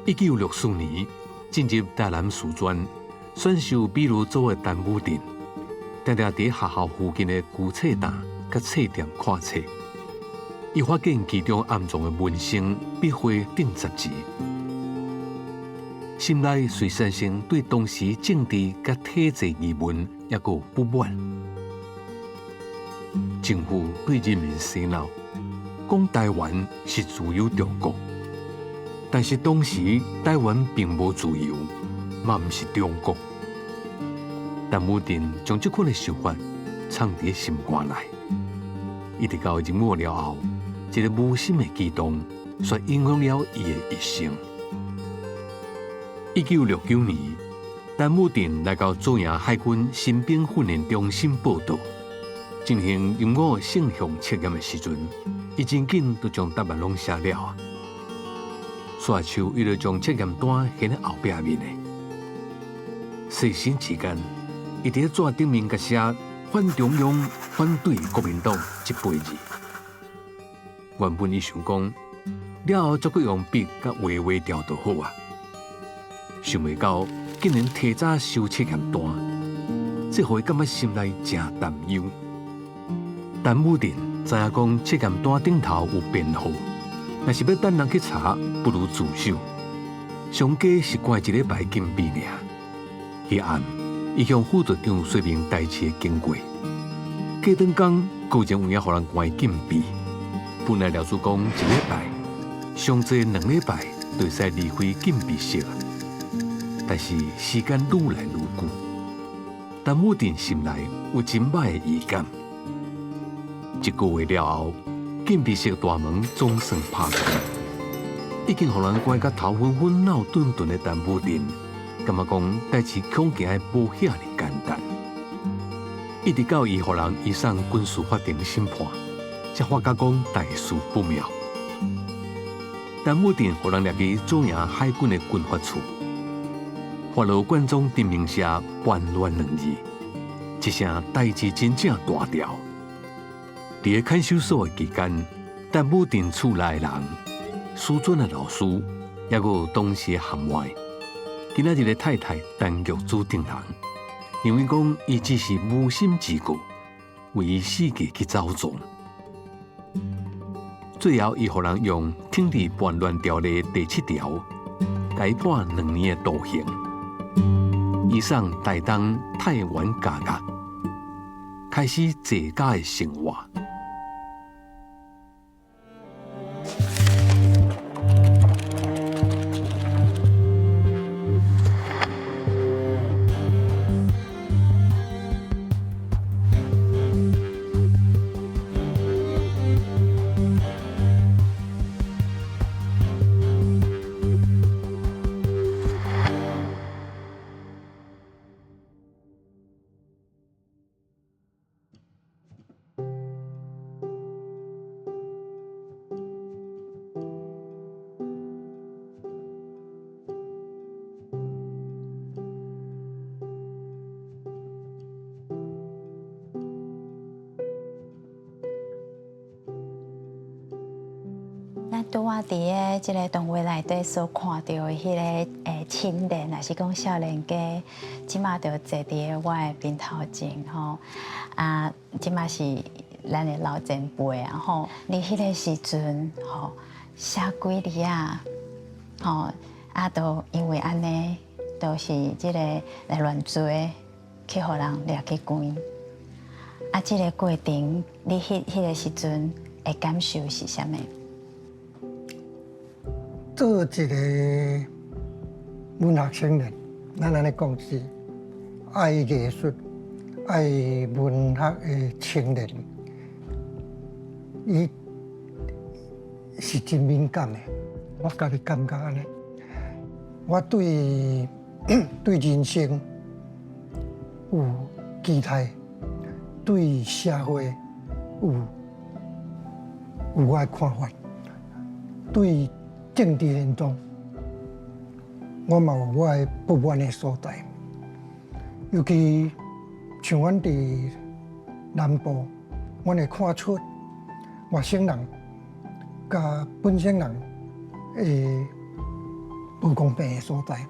1964年進入台南師專，選修美術組的陳武鎮，定定佇學校附近的舊冊檔佮冊店看冊。伊發現其中暗藏的文生筆畫等雜誌，心內遂產生對當時政治佮體制疑問，抑閣有不滿。政府對人民洗腦，講台灣是自由中國，但是當時台灣並無自由，嘛毋是中國。陳武鎮將這款的想法藏佇心肝內，一直到入伍了後，一个無心的舉動，卻影響了伊的一生。1969年，陳武鎮來到左營海軍新兵訓練中心報到，進行入伍性向測驗的時陣，伊真緊就將答案攏寫了啊。煞手伊就將測驗單還佇後壁面的。細心之間，伊佇紙頂面共寫反中央、反對國民黨這八字。原本伊想講，了後再閣用筆共畫畫掉就好啊。想袂到竟然提早收測驗單，這予伊感覺心內誠擔憂。陳武鎮知影講測驗單頂頭有編號，若是欲等人去查，不如自首。上加是關一禮拜禁閉爾。彼暗，伊向副隊長說明代誌的經過。過轉工果真有影予人關禁閉。本來老師講一禮拜，上濟2禮拜就會使離開禁閉室。但是時間愈來愈久，陳武鎮心內有真歹的預感。一個月了後，禁閉室大門總算拍開，已經予人關甲頭昏昏、腦鈍鈍的陳武鎮，感覺講代誌恐驚的無遐爾簡單。一直到伊予人移送軍事法庭審判，才發覺講大事不妙。陳武鎮予人掠去左營海軍的軍法處，法老館長陳明寫叛亂兩字，這聲代誌真正大條。佇个看守所的期間，陳武鎮厝內的人、師專的老師，抑閣有當時的含外，今仔日的太太陳玉珠等人，認為講伊只是無心之過，為伊四界去走傱。最後，伊予人用《懲治叛亂條例》第七條，共伊判2年的徒刑，移送台東太原監獄，開始坐監的生活。咱拄仔佇个這个動畫內底所看著的彼个青年，抑是講少年家，這馬就坐佇个我的面頭前吼。啊，這馬是咱的老前輩啊吼。你彼个時陣吼，寫幾字啊，吼啊，都因為按呢，都是這个來亂做，去予人掠去關。啊，這个過程，你彼个時陣的感受是啥物？做一个文學青年，咱按呢講是愛藝術、愛文學的青年，伊是真敏感的。我家己感覺按呢，我對人生有期待，對社會有我的看法，對政治現狀，我嘛有我的不滿的所在。尤其像阮佇南部，阮會看出外省人佮本省人的無公平的所在。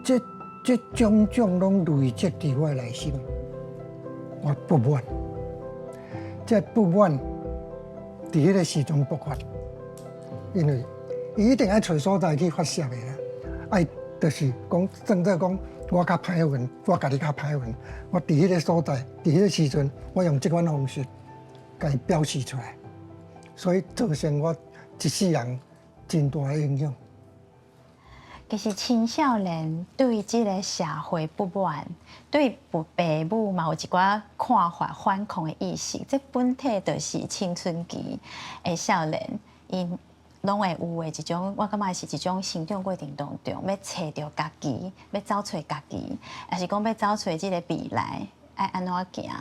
這這種種攏累積佇我的內心，我不滿。這不滿佇彼個時陣爆發，因為伊一定愛揣所在去發洩的啦。愛就是講，算做講我較歹運，我家己較歹運。我佇彼個所在，佇彼個時陣，我用這款方式共伊表示出來，所以造成我一世人真大的影響。其實青少年對這個社會不滿，對父母嘛有一寡看法、反抗的意識，這本體就是青春期的少年，𪜶攏會有的一種，我感覺是一種成長過程當中，欲揣著家己，欲走揣家己，抑是講欲走揣這個未來愛按怎行，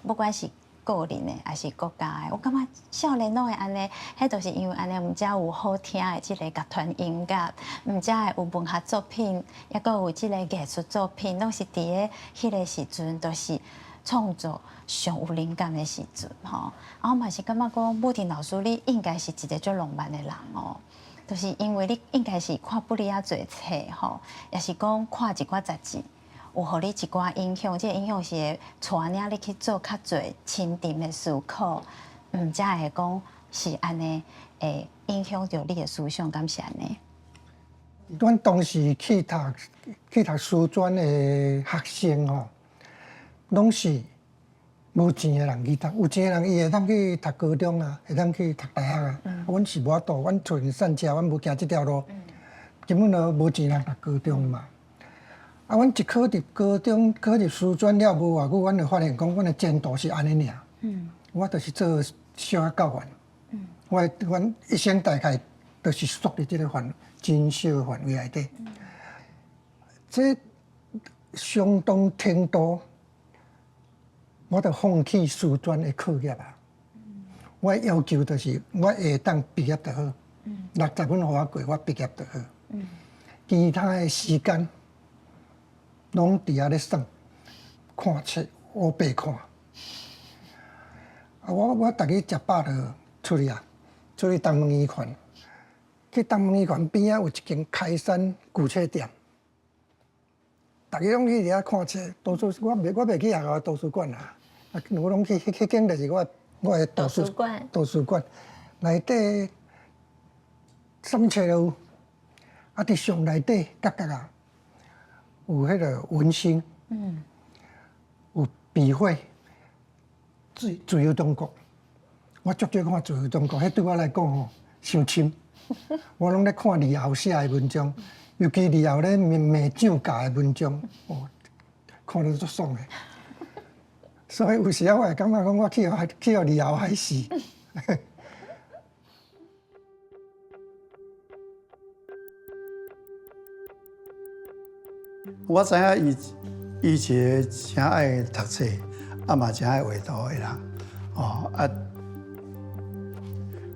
不管是個人的，抑是國家的，我感覺少年攏會按呢，彼就是因為按呢，毋才有好聽的這個樂團音樂，毋才會有文學作品，抑閣有這個藝術作品，攏是佇咧彼個時陣，都是創作上有靈感的時陣吼。啊，我嘛是感覺講，武婷老師你應該是一個足浪漫的人哦，就是因為你應該是看不哩仔濟冊吼，抑是講看一寡雜誌。有予你一寡影響，這個影響是會帶領你去做較濟深沉的思考，才會講是按呢，會影響著你的思想，敢是按呢？阮當時去讀師專的學生吼，攏是無錢的人去讀，有錢的人伊會當去讀高中啊，會當去讀大學啊。阮是無法度，阮厝散車，阮無行這條路，根本就無錢通讀高中嘛。啊，阮一考入高中，考入師專了無偌久，阮就發現講，阮的前途是按呢爾。我就是做小教員。我阮一生大概就是縮佇這個範，真小的範圍內底。這相當程度，我就放棄師專的課業啊。我要求就是，我會當畢業就好，60分予我過，我畢業就好。其他的時間，攏佇遐咧耍，看冊，烏白看。啊，我逐日食飽就出去啊，出去東門漁船。去東門漁船邊仔有一間開山舊冊店，逐日攏去遐看冊。圖書我袂去學校圖書館啊，啊，我攏去彼間就是我的圖書館。圖書館內底啥物冊都有，啊，佇上內底角角啊，有彼個文心，有筆會，自由中國，我足少看自由中國，彼對我來講吼，傷深。我攏咧看李敖寫的文章，尤其李敖咧罵罵蔣介的文章，哦，看得足爽的。所以有時仔我會感覺講，我去予李敖害死。我知影伊，伊是一个誠愛讀冊，啊嘛誠愛畫圖的人，哦啊，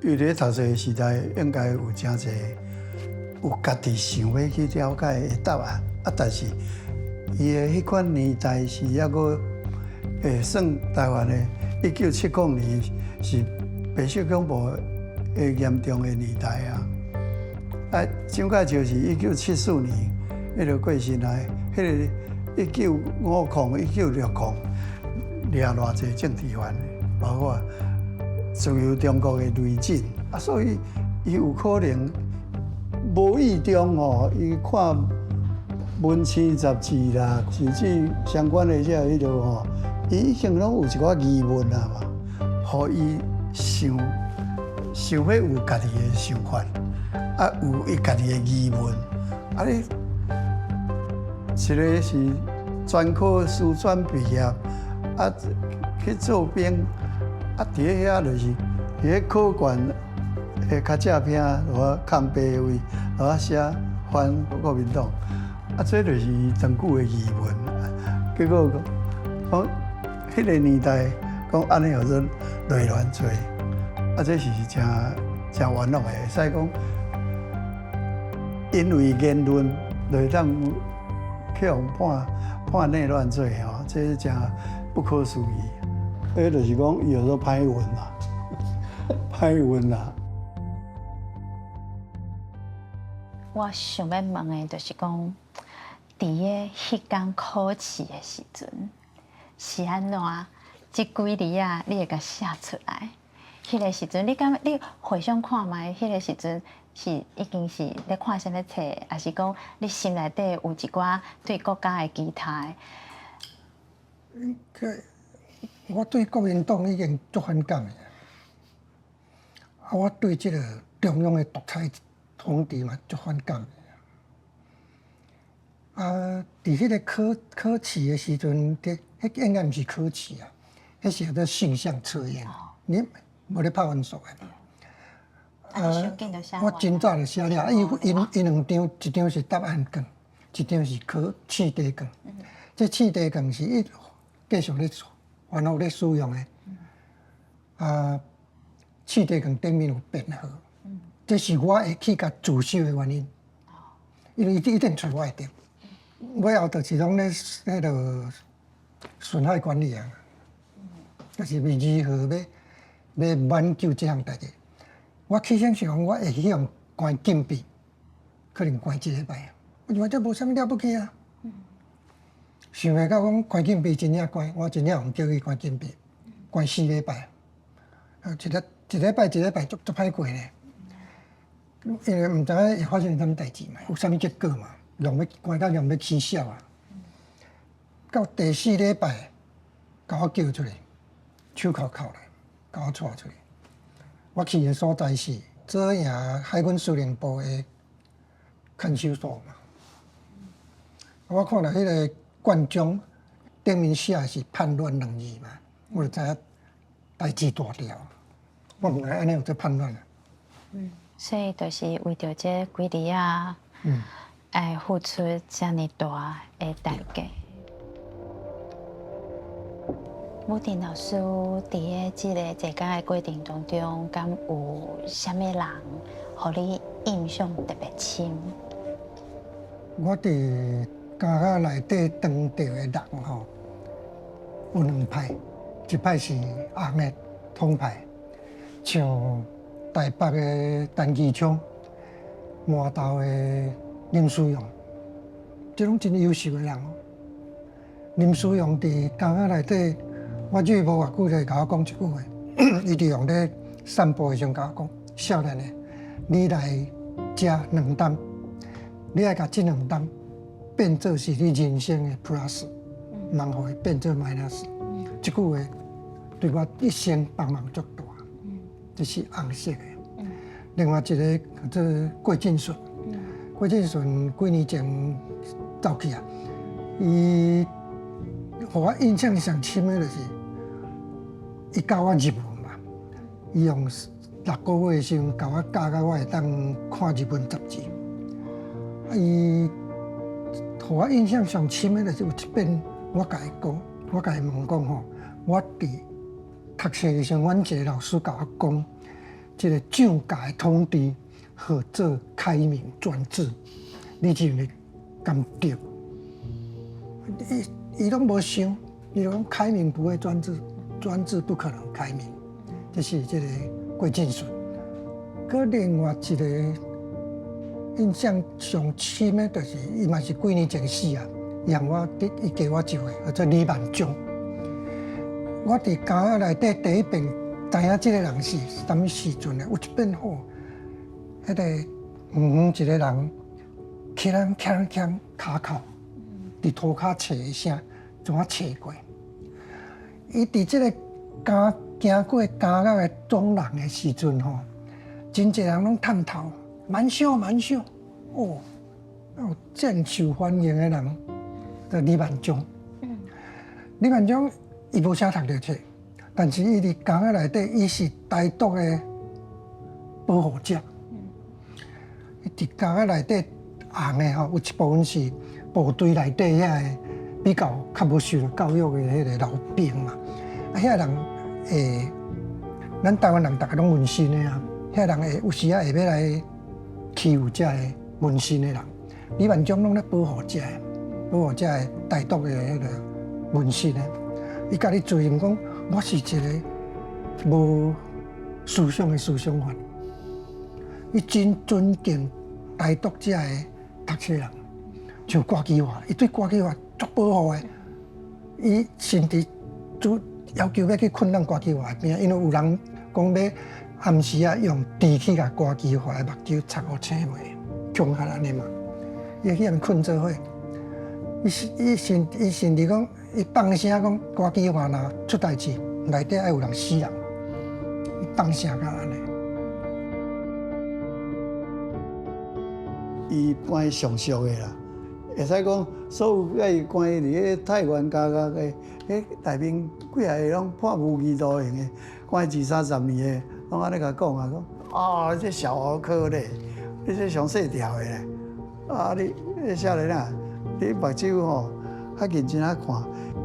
伊佇咧讀冊時代，應該有誠濟有家己想欲去了解的答案，啊，但是伊的彼款年代是猶閣會算台灣的1970年是白色恐怖的嚴重的年代啊，啊，蔣介石是1974年。彼個過身來，彼個1950、1960，掠偌濟政治犯，包括自由中國的雷震，啊，所以伊有可能無意中吼，伊看文青雜誌啦，甚至相關的這個彼落吼，伊已經攏有一寡疑問啊嘛，予伊想想欲有家己的想法，啊，有伊家己的疑問，啊你。一個是專科師專畢業，啊去做兵，啊佇咧遐就是佇咧考卷的較正片，予空白位，予我寫反國民黨，啊這就是伊長久的疑問。結果講彼個年代講按呢叫做內亂罪，啊這是誠誠冤枉的，會使講因為言論就會當。去予判內亂罪吼，這是誠不可思議。彼就是講，伊叫做歹運啦，歹運啦。我想欲問的，就是講，佇个彼工考試的時陣，是按怎？這幾字仔，你會共寫出來？彼个時陣，你感覺你回想看覓，彼个時陣是已經是咧看啥物冊，抑是講你心內底有一寡對國家的期待？我對國民黨已經足反感的，啊，我對這个中央的獨裁統治嘛足反感的。啊，佇彼个考試的時陣，佇彼應該毋是考試啊，彼是叫做性向測驗，你無咧拍分數的嘛。啊，我真早就寫了，伊伊伊兩張，一張是答案卷，一張是考試題卷。這試題卷是伊繼續咧反覆咧使用的。啊，試題卷頂面有編號，這是我會去共自首的原因。因為伊一定揣我會著，尾後就是攏咧彼落損害管理啊，就是如何欲挽救這項代誌。我起先想講，我會去予關禁閉，可能關一禮拜。我認為這無啥物了不起啊。想袂到講關禁閉真正關，我真正予叫去關禁閉，關4禮拜。啊，一個一禮拜一禮拜足足歹過咧。因為毋知影會發生啥物代誌嘛，有啥物結果嘛，用欲關到用欲起痟啊。到第四禮拜，共我叫出來，手銬銬來，共我帶出去。我去的所在是左營海軍司令部的看守所嘛。我看著彼个卷宗頂面寫的是叛亂兩字嘛，我就知影代誌大條。我毋知按呢有這叛亂啊。所以就是為著這幾字仔，愛付出遮爾大的代價。武定老師佇个這个坐監的過程當中，敢有啥物人予你印象特別深？我佇監獄內底當著的人吼，有兩派，一派是紅的統派，像台北的陳其昌、麻豆的林書勇，這攏真優秀的人。林書勇佇監獄內底，我入無偌久就共我講一句話，伊就用咧散步的時陣共我講：少年的，你來遮兩擔，你愛共這兩擔變做是你人生的 plus，毋通予伊變做 minus。這句話對我一生幫忙足大，這是紅色的。另外一个叫做郭進順，郭進順幾年前走去啊，伊予我印象上深的就是，伊教我日文嘛，伊用6個月的時陣共我教到我會當看日文雜誌。啊，伊予我印象上深的就是有一遍，我共伊講，我共伊問講吼，我佇讀冊的時陣，阮一个老師共我講，這个蔣家的統治號做開明專制，你認為敢對？伊伊攏無想，伊就講開明不會專制，專制不可能開明，這是這个郭進順。閣另外一個印象上深的，就是伊嘛是幾年前死啊，讓我伊加我一歲，叫做李萬章。我佇監獄內底第一遍知影這个人是啥物時陣呢？有一遍吼，彼个遠遠一个人，鏘鏘鏘跤口，佇塗跤揣的聲，怎啊揣過？伊佇這个監行過監獄的總廊的時陣吼，真濟人攏探頭，蠻少蠻少，哦，有真受歡迎的人，就李萬章。李萬章伊無啥讀著冊，但是伊佇監獄內底，伊是台獨的保護者。伊佇監獄內底紅的吼，有一部分是部隊內底遐个比較較無受著教育的彼个老兵嘛。啊，遐人會，咱台灣人逐个攏紋身的啊，遐人會有時仔會欲來欺負遮個紋身的人。李萬章攏咧保護遮個，保護遮个台獨的彼个紋身的。伊家己自認講，我是一个無思想的思想犯。伊真尊敬台獨遮的讀冊人，像郭基華，伊對郭基華足保護的，伊甚至就要求欲去睏咱郭基華的邊，因為有人講欲暗時啊用豬去共郭基華的目睭插予青眉，恐嚇按呢嘛，伊去共睏做伙，伊甚至講，伊放聲講郭基華若出代誌，內底愛有人死人，伊放聲到按呢。伊關上熟的啦，會使講所有佮伊關佇咧太原監獄的，彼內面幾仔个攏判無期徒刑的，關二三十年的，攏按呢共講啊，講啊，這小兒科咧，你這上細條的咧，啊你你少年啊，你目睭吼較認真仔看，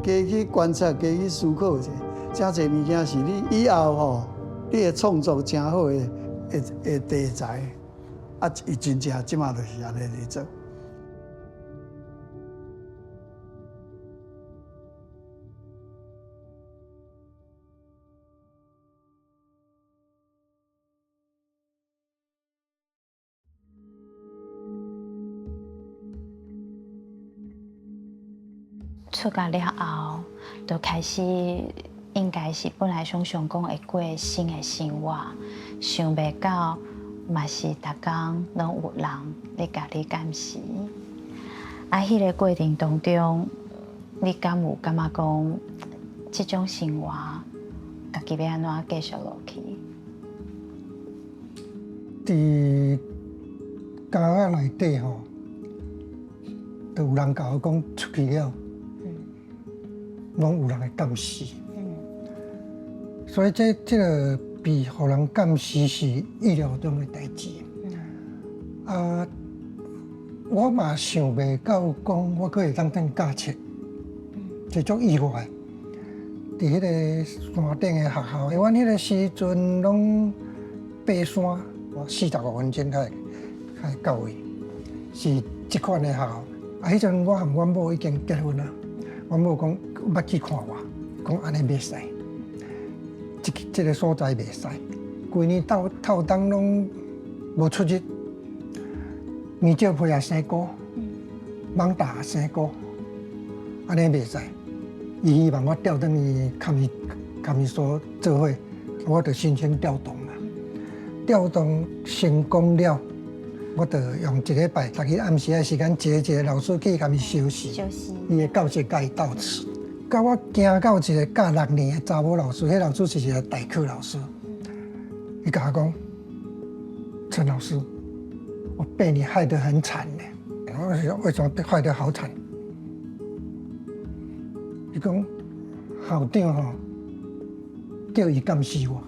加去觀察，加去思考者，誠濟物件是你以後吼，你會創作誠好的的題材。啊！伊真正這馬就是按呢佇做。出獄了後，就開始應該是本來想像講會過新的生活，想袂到。嘛是逐工攏有人咧共你監視，啊，彼個過程當中，你敢有感覺講，這種生活，家己欲按怎繼續落去？佇監獄內底吼，就有人共我講出去了，攏有人會監視，所以這這个。被予人監視是意料中的代誌。啊，我嘛想袂到講，我閣會當當教冊，這足意外。佇彼个山頂的學校，阮彼个時陣攏爬山，45分鐘才會到位，是這款的學校。啊，彼陣我和阮某已經結婚啊，阮某講捌去看我，講按呢袂使。這這个所在袂使，規年透透冬攏無出入，麵蕉皮也生菇，蠓蚱也生菇，按呢袂使。伊希望我調轉去看伊看伊所做伙，我就申請調動嘛。調動成功了，我就用一禮拜，逐日暗時的時間，一個一個老師去共伊相視，伊的教室共伊鬥詞。到我行到一个教六年的查某老師，彼老師是一个代課老師，伊共我講：陳老師，我被你害得很慘呢。我說為什麼被害得好慘？伊講校長吼叫伊監視我，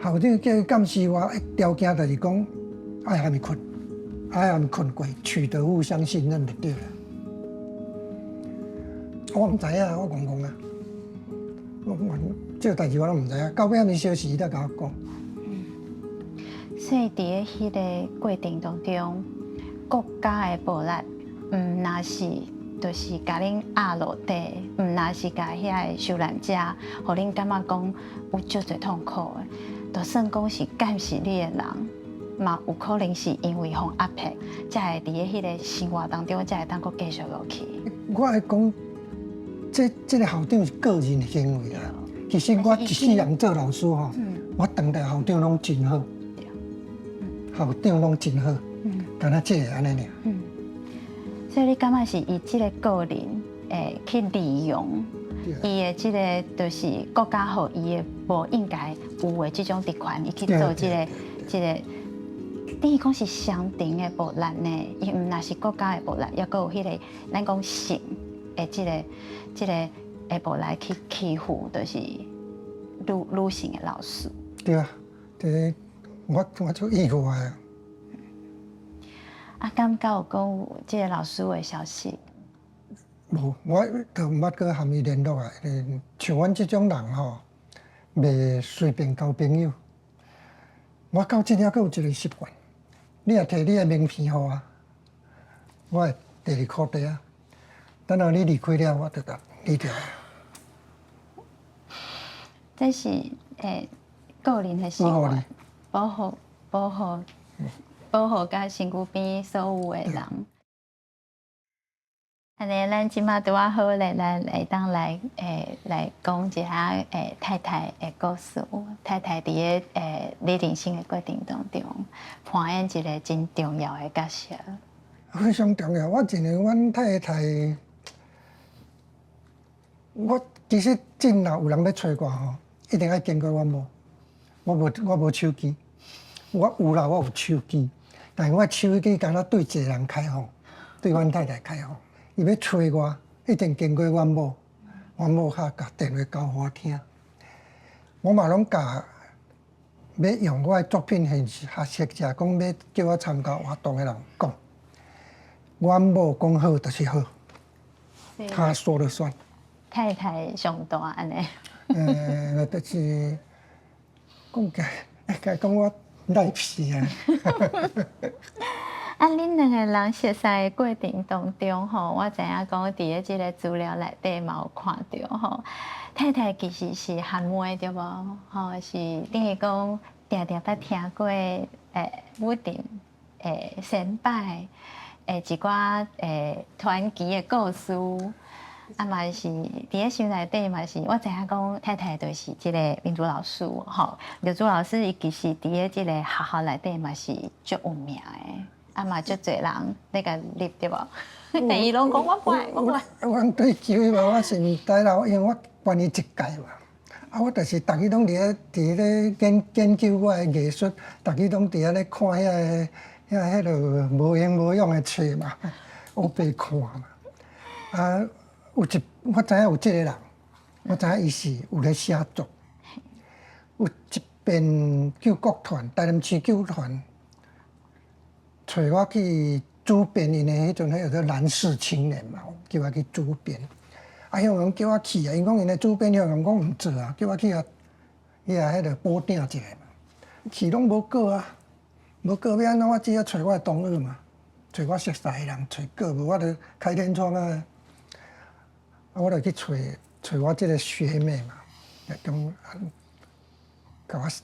校長叫伊監視我，條件就是講愛和伊睏，愛和伊睏過，取得互相信任就對了。我毋知影，我戇戇啊！我我這個代誌我攏毋知影，到尾仔咪小時，伊才共我講。所以佇咧彼个過程當中，國家的暴力，毋若是就是共恁壓落底，毋若是共遐个受難者，予恁感覺講有足濟痛苦的，就算講是監視你的人，嘛有可能是因為予壓迫，才會佇咧彼个生活當中，才會當閣繼續落去。我會講。這這个校長是個人行為啦。其實我一世人做老師吼，我當代校長攏真好，校長攏真好，敢若這个按呢爾。所以你感覺是伊這个個人會去利用伊的這个，就是國家予伊的無應該有的這種特權，伊去做這个這个，等於講是雙重的暴力呢。伊毋若是國家的暴力，抑閣有彼个咱講性的這个。這个下晡來去欺負，就是女女性的老師。對啊，這個我我足意外啊！啊，敢有講有這个老師的消息？無，我都毋捌閣和伊聯絡啊。像阮這種人吼，袂隨便交朋友。我到這領閣有一個習慣，你若提你的名片予我，我會提佇褲底仔。等到你離開了，我就共離掉。這是個人的習慣，保護保護保保護佮身軀邊所有的人。按呢，咱這馬拄仔好咧，咱會當來來講一下太太的故事。太太佇个你人生的過程當中，扮演一個真重要的角色。非常重要。我認為阮太太，我其實真若有人欲揣我吼，一定愛經過阮某。我無手機，我有啦，我有手機，但是我手機敢若對一个人開放，對阮太太開放。伊欲揣我，一定經過阮某，阮某較共電話交予我聽。我嘛攏共欲用我的作品還是或者講欲叫我參加活動的人講，阮某講好就是好，她說了算。太太上大按呢。就是講起來，講我賴皮啊。啊，恁兩个人熟似的過程當中吼，我知影講佇咧這个資料內底嘛有看著吼，太太其實是韓妹對無？吼，是等於講定定捌聽過武定先輩一寡傳奇的故事，啊嘛是佇咧心內底嘛是，我知影講太太就是這个明珠老師吼，明珠老師伊其實佇咧這个學校內底嘛是足有名的。啊嘛，足濟人咧共入對無？但伊攏講我不愛，我不愛。阮對球嘛，我是毋知啦，因為我懸伊一屆嘛。啊，我就是逐日攏佇咧研究我的藝術，逐日攏佇遐咧看遐个遐彼落無營無養的冊嘛，烏白看嘛。啊，有一我知影有這个人，我知影伊是有咧寫作。有一遍救國團，台南市救國團。揣我去主編𪜶的彼陣，彼叫做藍氏青年嘛，叫我去主編。啊，彼人叫我去啊，𪜶講𪜶的主編，彼人講毋做啊，叫我去遐去遐彼个補鼎一下嘛。去攏無過啊，無過欲按怎？我只好揣我的同學嘛，揣我熟似的人，揣過無我就開天窗啊。啊，我就去揣揣我這个學妹嘛，講啊，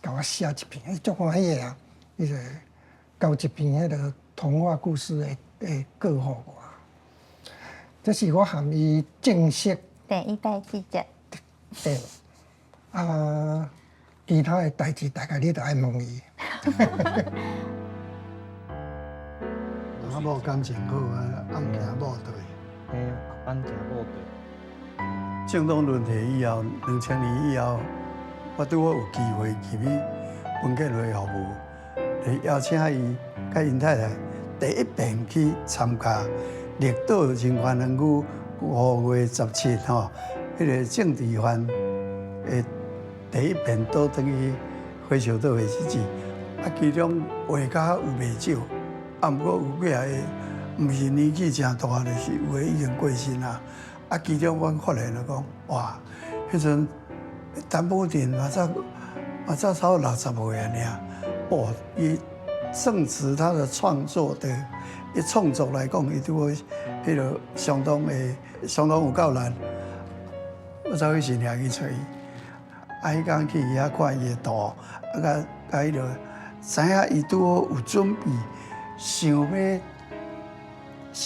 共我寫一篇，伊足歡喜的啊，伊就。交一篇彼个童話故事的稿予我，這是我和伊正式第一代記者。對，啊，其他的代誌大概你著愛問伊。翁仔某感情好啊，暗行某綴。嘿，暗行某綴。政黨輪替以後，2000年以後，我拄好有機會入去文建會服務。邀請伊佮𪜶太太第一遍去參加綠島人權園區5月17吼，彼个政治犯的第一遍倒轉去火燒島的時陣，啊，其中畫家有袂少，啊，毋過有幾仔个，毋是年紀誠大，就是有的已經過身啊。啊，其中阮發現就講，哇，彼陣陳武鎮嘛才嘛才差不多60歲爾。哦，伊正值他的創作的，伊創作來講，伊拄好彼个相當的相當有夠力。我走去新營去揣伊，啊，彼工去伊遐看伊的圖，啊，共共彼落，知影伊拄好有準備，想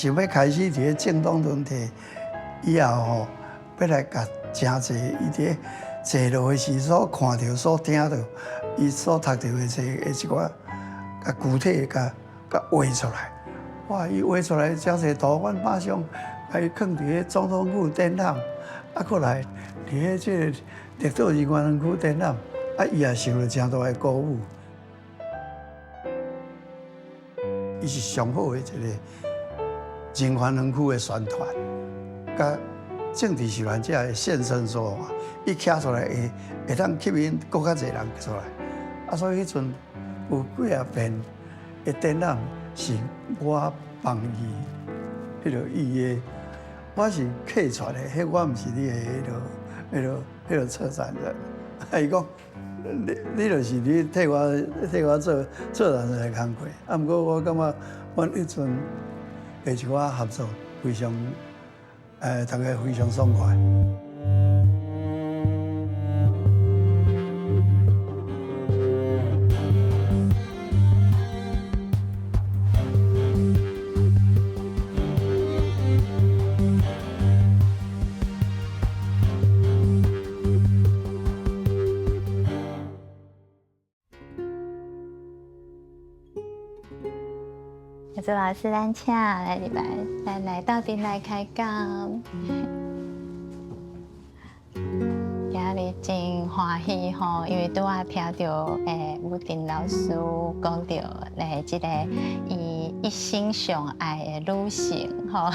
欲開始佇咧政黨輪替以後吼，欲來共誠濟伊佇咧坐落的時所看著、所聽著。伊所讀著的冊的一寡，共具體共共畫出來。哇！伊畫出來誠濟圖，阮馬上共伊囥佇咧總統府展覽，啊，閣來佇咧這个綠島人權園區展覽，啊，伊也受著誠大的鼓舞。伊是上好的一个人權園區的宣傳，佮政治受難者的現身說法，伊徛出來會會當吸引閣較濟人出來。啊，所以彼陣有幾仔遍的展覽是我幫伊彼落伊的，我是客串的，彼我毋是你的彼落彼落策展人。啊，伊講你就是你替我做策展人的工課。啊，毋過我感覺阮彼陣的一寡合作非常，大家非常爽快。玉珠老師，咱請來入來，來來鬥陣來開講。今日真歡喜吼，因為拄仔聽著武定老師講著這个伊一生上愛的女性吼，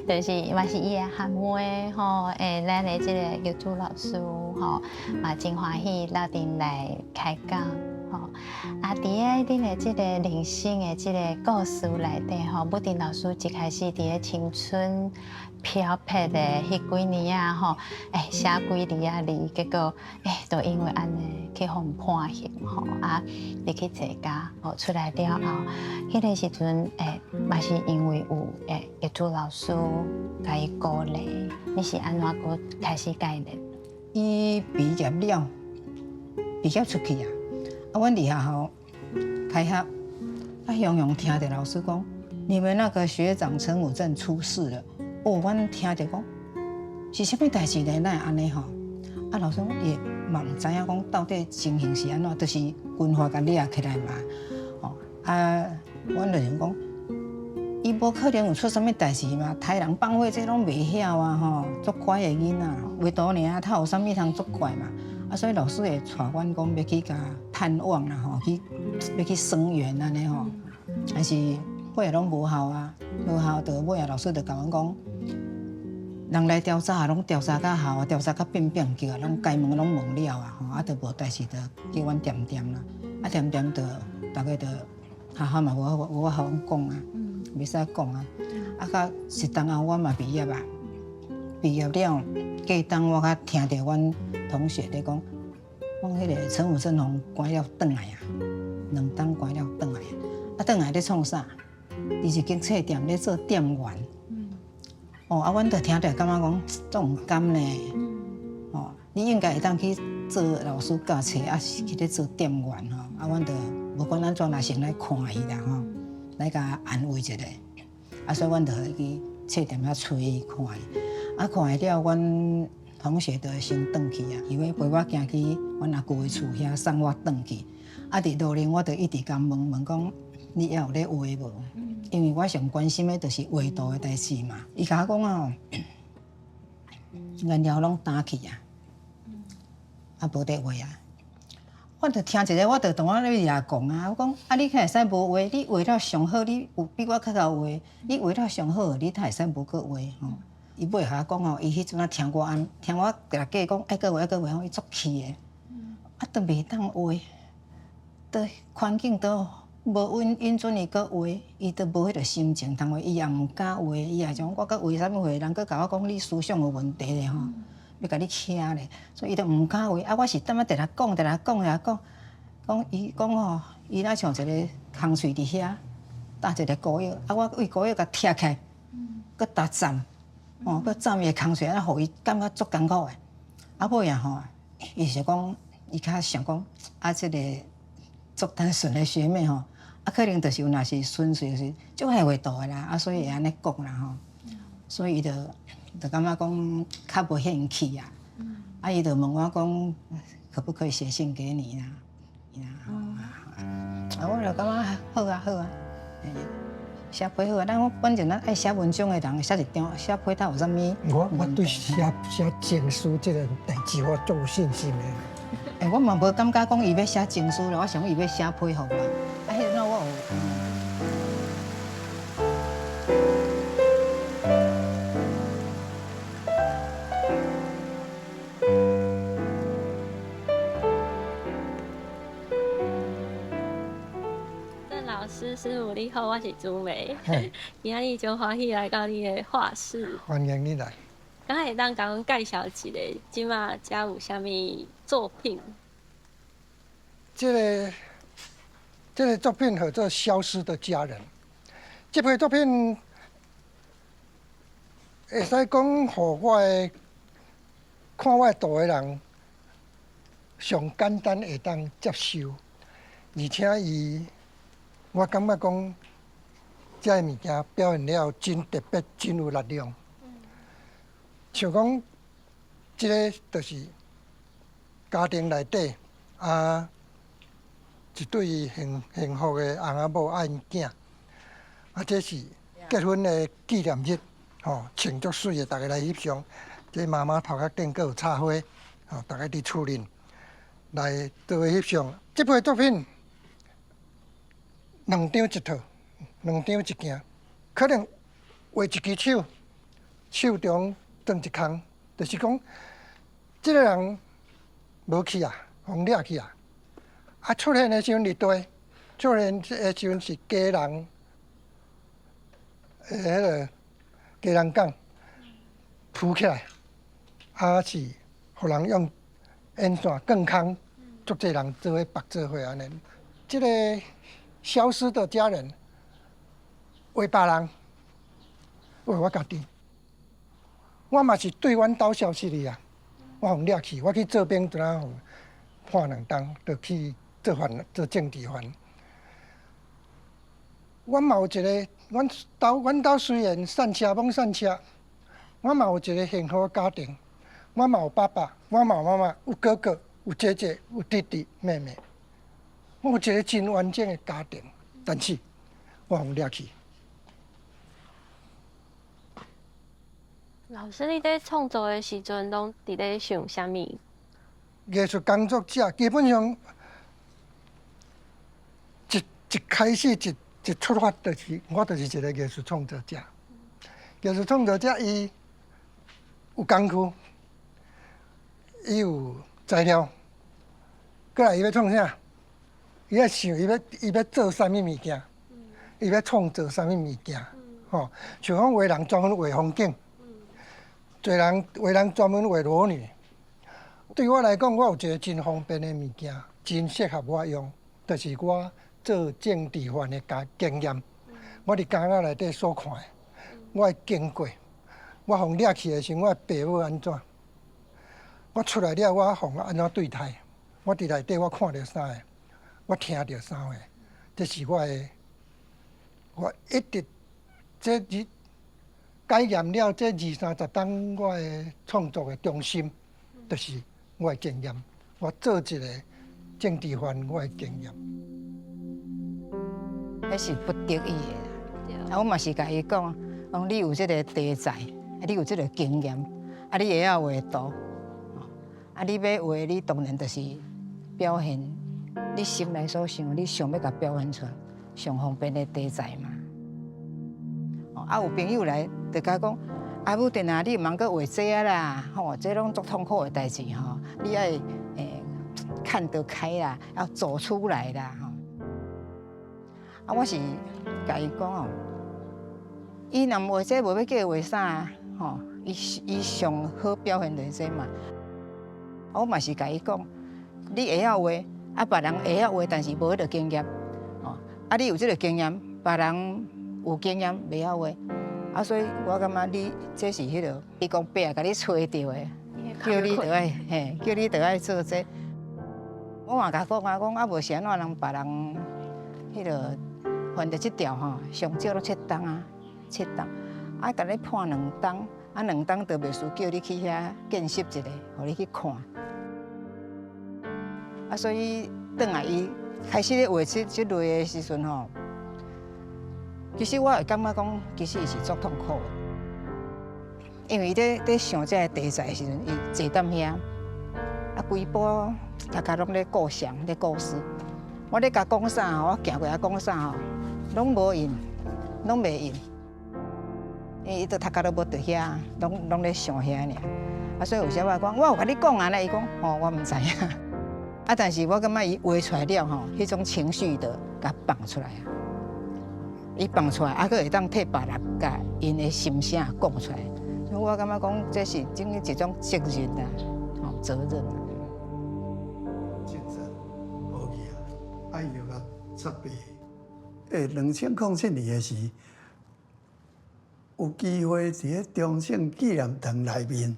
就是嘛是伊的學妹吼，咱的這个玉珠老師吼，嘛真歡喜鬥陣來開講吼。啊，佇个恁的這个人生的這个故事內底吼，武定老師一開始佇个青春飄泊的彼幾年仔吼，寫幾字仔字，結果都因為按呢去予人判刑吼，啊，入去坐監吼，出來了後，彼个時陣嘛是因為有玉珠老師共伊鼓勵，你是按怎閣開始佮伊聯絡？伊畢業了，畢業出去啊，啊，阮佇學校開學，啊，雄雄聽著老師講，你們那個學長陳武正出事了。哦，阮聽著講是啥物代誌呢？哪會按呢吼？啊，老師伊嘛毋知影講到底情形是按怎，就是軍閥共掠起來嘛。吼啊，阮就想講，伊無可能有出啥物代誌嘛？殺人放火這攏袂曉啊吼，足乖的囡仔，畫圖爾，他有啥物通足怪嘛？啊，所以老師會帶阮講欲去共探望啦吼，去欲去聲援按呢吼，但是尾仔攏無效啊，無效就尾仔老師就共阮講，人來調查攏調查較效啊，調查較變變叫啊，攏該問攏問了啊，吼，啊，就無代誌就叫阮恬恬啦，啊，恬恬就逐家就學校嘛無無法予阮講啊，袂使講啊，啊，到適當後我嘛畢業啊，畢業了過冬我才聽著阮同學咧講，講彼个陳武正予關了轉來啊，兩冬關了轉來，啊，轉來咧創啥？佇一間冊店咧做店員。哦，啊，阮就聽著感覺講足毋甘呢。哦，你應該會當去做老師教冊，啊是去咧做店員吼。啊，阮就無管按怎，若先來看伊啦吼，來共安慰一下。啊，所以阮就去冊店遐揣伊看伊。啊，看伊了，阮同學就先轉去啊，伊欲陪我行去阮阿舅的厝遐送我轉去。啊，佇路頂我就一直共問問講，你猶有咧畫無？因為我上關心的就是畫圖的代誌嘛。伊共我講哦，顏料攏焦去啊，啊無咧畫啊。我就聽一下，我就同我咧掠講啊，我講啊，你敢會使無畫？你畫了上好，你有比我較𠢕畫。你畫了上好，你才會使無閣畫吼。伊尾共我講吼，伊彼陣仔聽我按，聽我共伊講愛閣畫愛閣畫吼，伊足氣的。啊，都袂當畫，都環境都無允允准伊閣畫，伊都無彼个心情通畫，伊也毋敢畫，伊也想我閣畫啥物畫，人閣共我講你思想有問題咧吼，欲共你徛咧，所以伊都毋敢畫。啊，我是踮咧佇咧講，佇咧講，佇咧講，講伊講吼，伊若像一个空喙佇遐搭一个膏藥，啊，我為膏藥共拆開，閣踏斬，哦，閣斬伊的空喙，啊，予伊感覺足艱苦的。啊，尾仔吼，伊是講，伊較想講，啊，這个足單純的學妹吼，啊，可能就是有若是純粹是足愛畫圖的啦，啊，所以會按呢講啦吼，所以伊就就感覺講較無興趣啊，啊，伊就問我講，可不可以寫信給你啦？啊，我就感覺好啊好啊，寫批好啊，咱反正咱愛寫文章的人，寫一張寫批頭有啥物？我對寫寫情書這個代誌，我足有信心的。欸，我嘛無感覺講伊欲寫情書啦，我想講伊欲寫批予我。啊，彼陣我有。鄭老師，師母你好，我是朱梅。今仔日真歡喜來到你的畫室。歡迎你來。敢會當共阮介紹一下，這馬遮有啥物作品？這個作品號做《消失的家人》。這批作品會使講，予我的看我的圖的人上簡單會當接受，而且伊，我感覺講，這个物件表現了真特別，真有力量。像講，這个就是家庭內底啊，一對幸幸福的翁仔某佮𪜶囝，啊，這是結婚的紀念日，吼，穿足媠的，逐家來翕相。這媽媽頭殼頂閣有插花，吼，逐家佇厝裡來做伙翕相。這批作品兩張一套，兩張一件，可能畫一支手，手中裝一空，就是講這个人無去啊，予掠去啊。啊，出現的時陣佇佗，出現的時陣是家人，彼个家人港浮起來，啊是予人用煙線貫空，足濟人做伙縛做伙按呢。這个消失的家人，畫別人，畫我家己。我嘛是對阮兜消失去啊，我予掠去，我去做兵，陣仔予判兩冬，就去做犯，做政治犯。阮嘛有一个，阮兜雖然散車罔散車，我嘛有一个幸福的家庭，我嘛有爸爸，我嘛有媽媽，有哥哥，有姐姐，有弟弟妹妹。我有一个真完整的家庭，但是我予掠去。老師，你佇創作的時陣，攏佇咧想啥物？藝術工作者基本上一開始一出發就是我就是一个藝術創作者。藝術創作者伊有工具，伊有材料，過來伊欲創啥？伊愛想伊欲做啥物物件，伊欲創造啥物物件，吼，像講畫人專門畫風景。濟人畫人專門畫裸女，對我來講，我有一个真方便的物件，真適合我用，就是我做政治犯的經驗。我佇監獄內底所看的，我的經過，我予掠去的時陣，我的爸母按怎？我出來了，我予按怎對待？我佇內底我看著啥個？我聽著啥個？這是我的，我一直這二。改驗了這二三十冬，我的創作的中心，就是我的經驗。我做一个政治犯，我的經驗。彼是不得已的。啊，我嘛是共伊講，講你有這个題材，啊，你有這个經驗，啊，你會曉畫圖，啊，你欲畫，你當然就是表現你心內所想，你想欲共表現出來，上方便的題材嘛。啊，有朋友來就共講，啊，武振啊，你毋通閣畫這啊啦，吼，這攏足痛苦的代誌吼，你愛看得開啦，要走出來啦，吼。啊，我是共伊講哦，伊若毋畫這，無欲叫伊畫啥，吼，伊上好表現就是這嘛。我嘛是共伊講，你會曉畫，啊，別人會曉畫，但是無彼个經驗，吼，啊，你有這个經驗，別人有經驗袂曉畫，啊，所以我感覺你這是彼个，伊講伯共你揣著的，叫你著愛嘿，叫你著愛做這。我嘛共講啊，講啊無是按怎人別人彼个犯著這條吼，上少攏七冬啊，七冬，啊，共你判兩冬，啊兩冬就袂輸叫你去遐見習一下，予你去看。啊，所以轉來伊開始咧畫這類的時陣吼。其實我會感覺講，其實伊是足痛苦的，因為伊咧想這个題材的時陣，伊坐踮遐，啊，規晡頭殼攏咧構想、咧構思。我咧共講啥吼，我行過來講啥吼，攏無應，攏袂應。因為伊都頭殼都無佇遐，攏咧想遐爾。啊，所以有時我講，我有共你講啊，伊講，吼，我毋知影。啊，但是我感覺伊畫出來了吼，彼種情緒就共放出來啊。伊放出來，啊，閣會當替別人共𪜶的心聲講出來，所以我感覺講這是等於一種責任啊，吼，責任。責任無去啊，啊，伊就共責備。2007年的時，有機會佇咧中正紀念堂內面，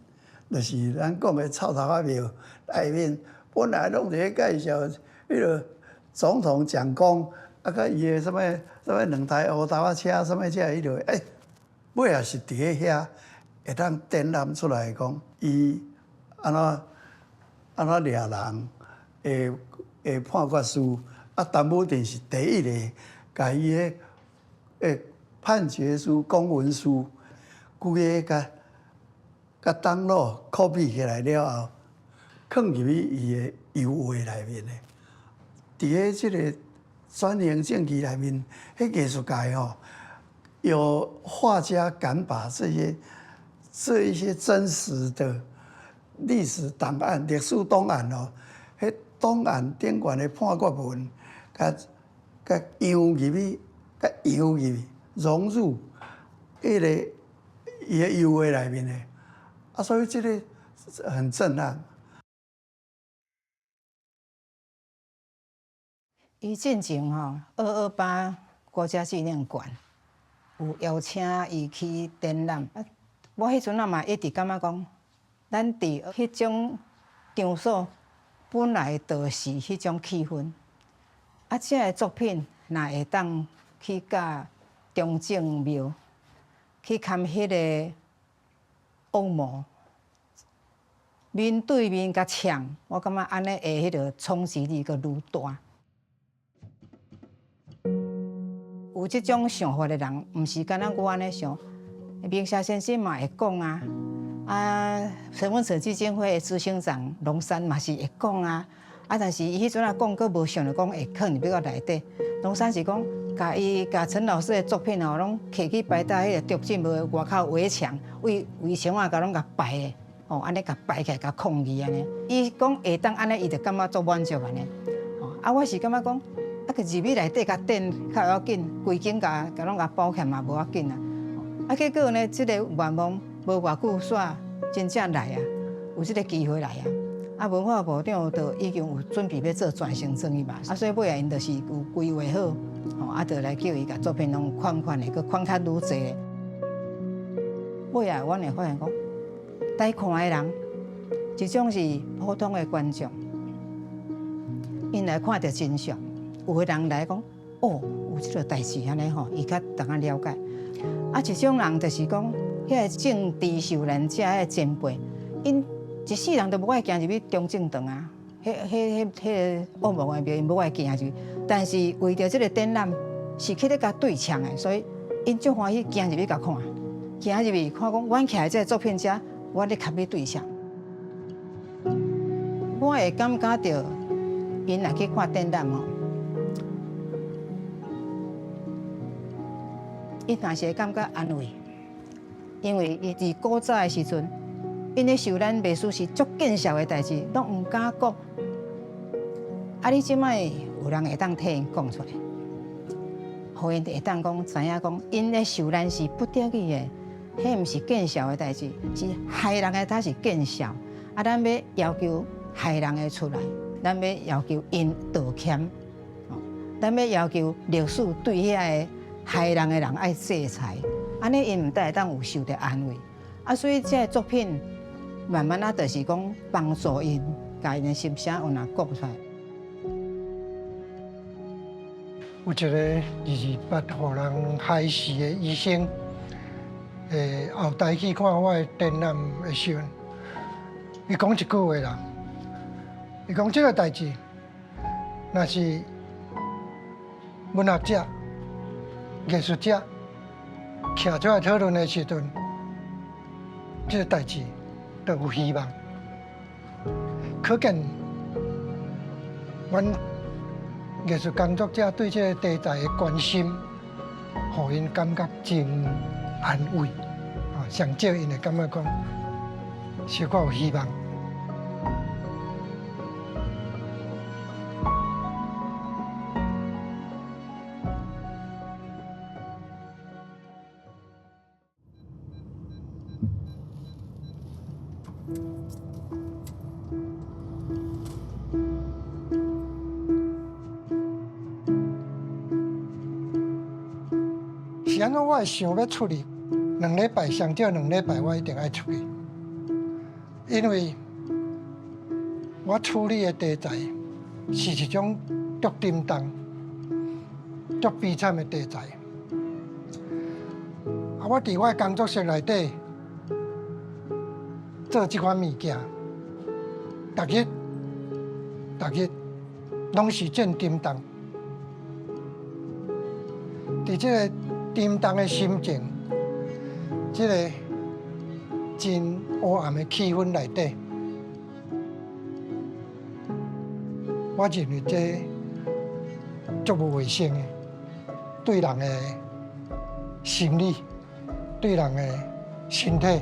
就是咱講的臭頭仔廟內面，本來攏佇咧介紹彼个總統蔣公。啊，佮伊的啥物啥物兩台烏頭仔車，啥物這彼落，欸，尾仔是佇咧遐會當展覽出來講，伊按怎按怎掠人，會判決書，啊，陳武振是第一个，共伊的判決書、公文書，規个共共 download copy 起來了後，囥入去伊的油畫內面的。佇咧這個轉型正義內面，彼藝術界吼，有畫家敢把這一些真實的歷史檔案、歷史檔案哦，彼檔案頂懸的判決文，共共融入去，共融入去，融入彼個伊的油畫內面的，啊，所以這個很震撼。伊進前吼，228國家紀念館有邀請伊去展覽，啊，我彼陣仔嘛一直感覺講，咱佇彼種場所本來就是彼種氣氛，啊，這个作品若會當去佮中正廟去堪彼个惡魔面對面共嗆，我感覺按呢的彼个衝擊力閣愈大。有這種想法的人，毋是干焦我按呢想，明霞先生嘛會講啊，啊，陳文成基金會的執行長龍山嘛是會講啊，啊，但是伊彼陣仔講，閣無想著講會囥入去到內底。龍山是講，共伊共陳老師的作品吼，攏提去擺佇彼个中正廟外口圍牆，圍圍牆仔共攏共擺的，吼，按呢共擺起來，共抗議按呢。伊講會當按呢，伊就感覺足滿足按呢。吼，啊，我是感覺講。啊，佮入去內底共展較要緊，規間共共攏共包起來嘛無要緊啊。啊，結果呢，這個願望無偌久，煞真正來啊，有這個機會來啊。啊，文化部長就已經有準備欲做轉型正義嘛，啊，所以尾仔𪜶就是有規劃好，吼，啊，就來叫伊共作品攏款款的，閣款較愈濟。尾仔阮會發現講，來看的人，一種是普通的觀眾，𪜶來看著真相。有的人來講，哦，有這个代誌按呢吼，伊較當較了解。啊，一種人就是講，彼个政治受難者彼个前輩，𪜶一世人都無愛行入去中正堂啊，彼、彼、彼、彼个惡魔的廟，𪜶無愛行入去。但是為著這个展覽是去咧共對嗆的，所以𪜶足歡喜行入去共看，行入去看講，阮徛佇這个作品遮，我咧共你對嗆。我會感覺著，𪜶若去看展覽吼。伊若是會感覺安慰，因為伊佇古早的時陣，𪜶咧受咱袂輸是足見笑的代誌，攏毋敢講。啊，你這擺有人會當替𪜶講出來，予𪜶會當講知影講，𪜶咧受難是不得已的，彼毋是見笑的代誌，是害人的才是見笑。啊，咱欲要求害人的出來，咱欲要求𪜶道歉，咱欲要求歷史對遐個害人的人愛制裁，按呢𪜶毋但會當有受著安慰，啊，所以這个作品慢慢仔就是講幫助𪜶，共𪜶的心聲有若講出來。有一个228予人害死的醫生，後台去看我的展覽的時陣，伊講一句話啦，伊講這个代誌，若是文學者、藝術者徛出來討論的時陣，這个代誌就有希望。可見，阮藝術工作者對這个題材的關心，予𪜶感覺真安慰。啊，上少𪜶會感覺講，小可有希望。是按怎？我會想欲出去兩禮拜，上少兩禮拜，我一定愛出去，因為我處理的題材是一種足沉重、足悲慘的題材。啊，我佇我的工作室內底做這款物件，逐日、逐日攏是真沉重。佇這个沉重的心情，這个真黑暗的氣氛內底，我認為這足無衛生的，對人的心理、對人的身體，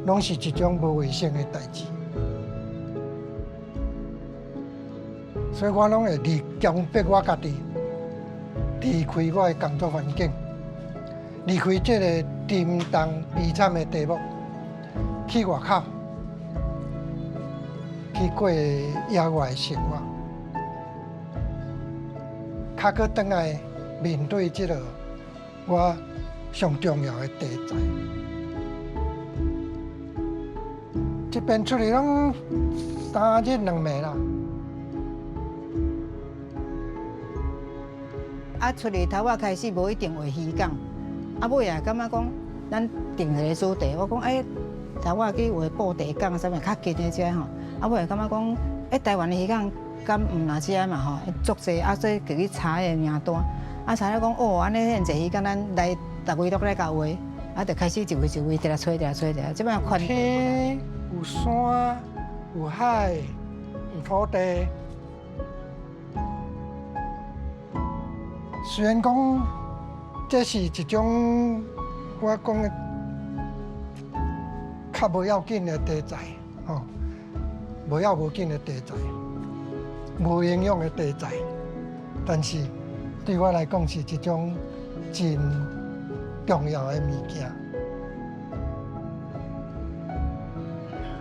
攏是一種無衛生的代誌。所以我攏會強迫我家己離開我的工作環境，離開這个沉重悲慘的題目，去外口，去過野外的生活，較閣轉來面對這个我上重要的題材。這邊出去攏三日兩暝啦。啊，出去頭仔開始無一定畫漁港，啊尾啊感覺講，咱定一個主題，我講欸，頭仔去畫布袋港啥物較近的遮吼，啊尾啊感覺講，欸，台灣的漁港敢毋若遮嘛吼，足濟啊，所以就去查彼个名單，啊查了講哦，按呢遐濟漁港，咱來逐位都來共畫，啊就開始一位一位佇咧揣佇咧揣佇咧，這擺寬。天有山有海有土地。雖然講這是一種我講的較無要緊的題材，吼，無要無緊的題材，無營養的題材，但是對我來講是一種真重要的物件。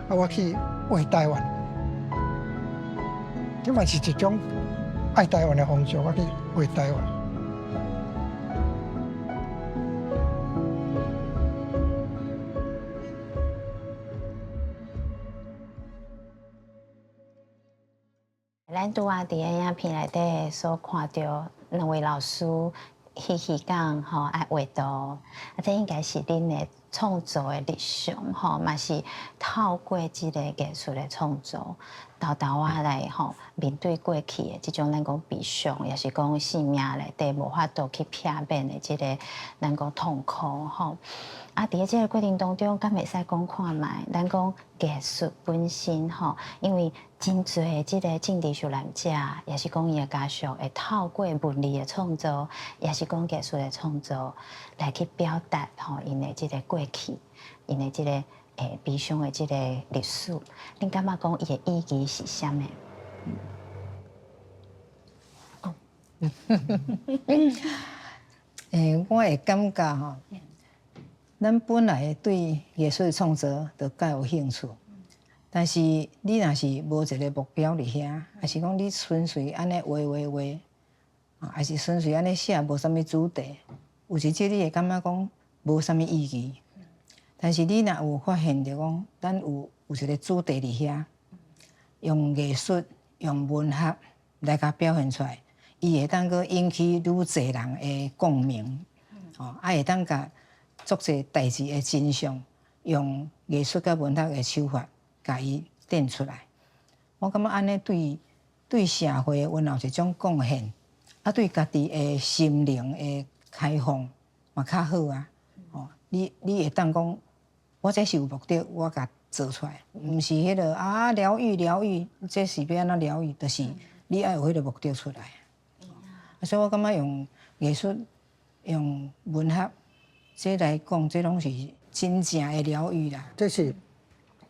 啊，我去畫台灣，這嘛是一種愛台灣的方式，我去畫台灣。咱拄仔佇个影片內底所看著兩位老師去漁港吼愛畫圖，啊，這應該是恁的創作的日常吼，嘛是透過這个藝術的創作，沓沓仔來吼面對過去的這種咱講悲傷，抑是講生命內底無法度去避免的這个咱講痛苦吼。啊，佇咧這个過程當中，敢會使講看覓？咱講藝術本身吼，因為真濟這个政治受難者，抑是講伊的家屬，會透過文字的創作，抑是講藝術的創作，來去表達吼𪜶的這个過去，𪜶的這个悲傷的這个歷史。恁感覺講伊的意義是啥物？欸，我會感覺吼，咱本來對藝術創作就較有興趣，但是你若是無一个目標佇遐，抑是講你純粹按呢畫畫畫，啊，抑是純粹按呢寫，無啥物主題，有一陣你會感覺講無啥物意義。但是你若有發現著講，咱有一个主題佇遐，用藝術、用文學來共表現出來，伊會當閣引起愈濟人的共鳴，哦，啊會當共足濟代誌的真相，用藝術佮文學的手法，共伊展出來。我感覺按呢對社會阮有一種貢獻，啊對家己的心靈的開放嘛較好啊。哦，你會當講，我這是有目的，我共做出來，毋是彼个啊療癒療癒，這是欲按怎療癒？就是你愛有彼个目的出來。啊，所以我感覺用藝術、用文學，這來講，這攏是真正的療癒啦。這是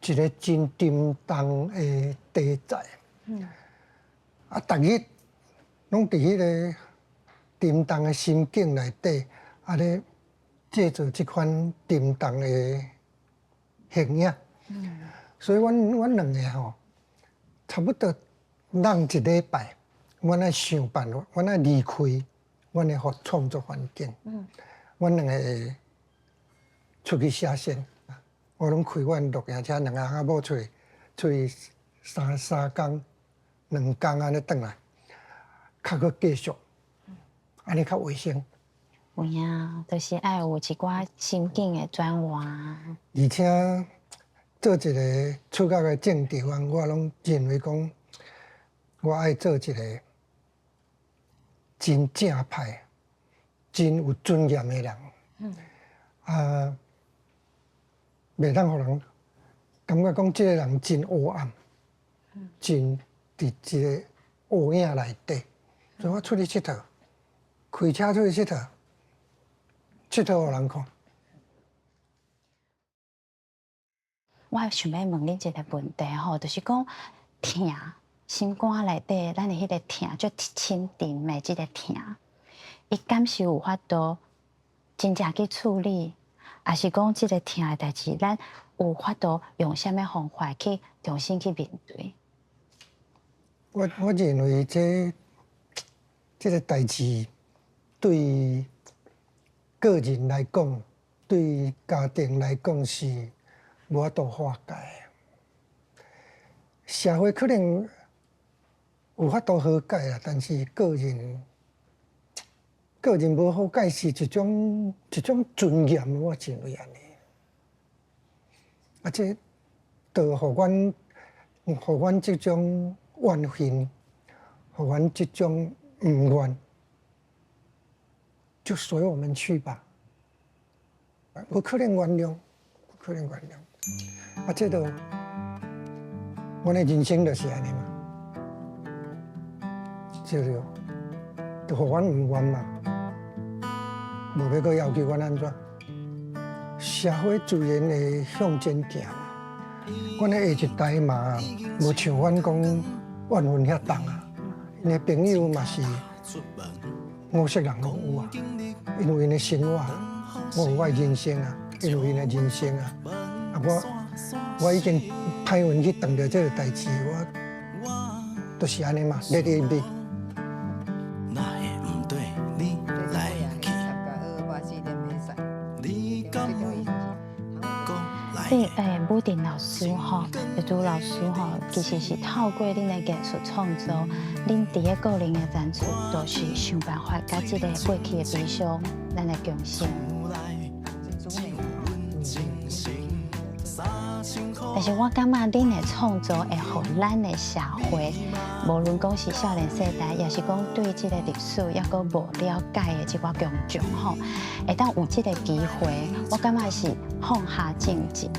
一个真沉重的題材。啊，逐日攏佇彼个沉重的心境內底，啊咧製造這款沉重的形影。所以阮兩个吼，差不多人一禮拜，阮愛想辦法，阮愛離開阮的創作環境。阮兩個會出去寫生，我攏開阮露營車，兩个翁仔某出去三工、兩工按呢轉來，較閣繼續，按呢較衛生。有影，就是愛有一寡心境的轉換。而且做一个觸覺的政治員，我攏認為講，我愛做一个真正派、真有尊嚴的人。啊，袂當予人感覺講這个人真黑暗，真佇一个烏影內底。所以我出去𨑨迌，開車出去𨑨迌，𨑨迌予人看。我想欲問恁一个問題吼，就是講疼，心肝內底，咱的彼个疼，足深沉的這个疼，伊敢是有法度真正去處理，抑是講這个疼的代誌，咱有法度用啥物方法去重新去面對？我認為這个代誌對個人來講，對家庭來講是無法度化解。社會可能有法度和解啦，但是個人無和解是一種尊嚴，我認為按呢。啊，這就予阮這種怨恨，予阮這種毋願，就隨我們去吧。無可能原諒，無可能原諒。啊，這就阮的人生就是按呢嘛，對對？就予阮毋願嘛，無欲閣要求阮按怎？社會自然會向前行嘛。阮的下一代嘛，無像阮講怨恨遐重啊。𪜶的朋友嘛是五色人攏有啊，𪜶有𪜶的生活，我有我的人生啊，𪜶有𪜶的人生啊。啊，我已經歹運去碰著這个代誌，我就是按呢嘛，let it be。哪會毋對你來去？你敢有你武定老師吼，朱老師吼，其實是透過恁的藝術創作，恁佇咧個人的展出，都是想辦法佮這个過去的悲傷，咱來共生。但是我感覺恁的創作會予咱的社會，無論講是少年世代，抑是講對這個歷史猶閣無了解的這寡公眾吼，會當有這個機會，我感覺是放下政治、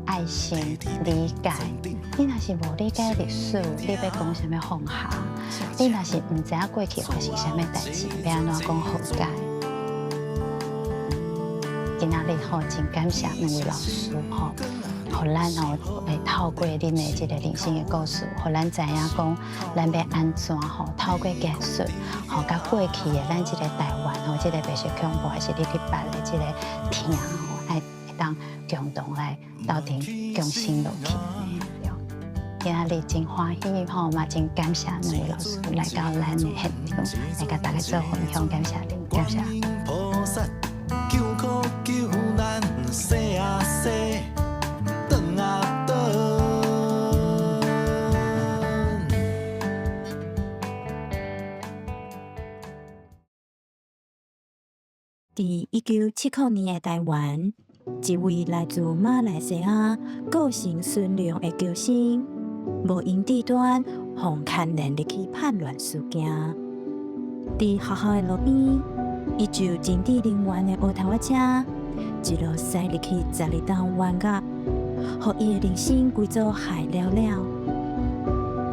愛心、理解。你若是無理解歷史，你欲講啥物放下？你若是毋知影過去發生啥物代誌，欲按怎講和解？今仔日吼，真感謝兩位老師吼。予咱吼會透過恁的這个人生的故事，予咱知影講，咱欲按怎吼透過藝術，吼佮過去的咱這个台灣吼，這个白色恐怖還是你去捌的這个疼吼，愛會當共同來鬥陣共生落去。今仔日真歡喜吼，嘛真感謝兩位老師來到咱的現場，來佮大家做分享，感謝恁，感謝。救苦救難，生啊生。轉啊轉。佇1970年的台灣，一位來自馬來西亞、個性純良的僑生，無閒智端，予牽連入去叛亂事件。佇學校的路邊，伊就政治人員的烏頭仔車，一路駛入去12棟冤獄，予伊的人生規組害了了。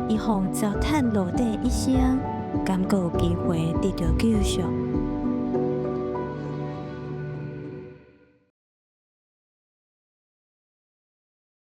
伊予糟蹋落底一生，敢閣有機會得著救贖？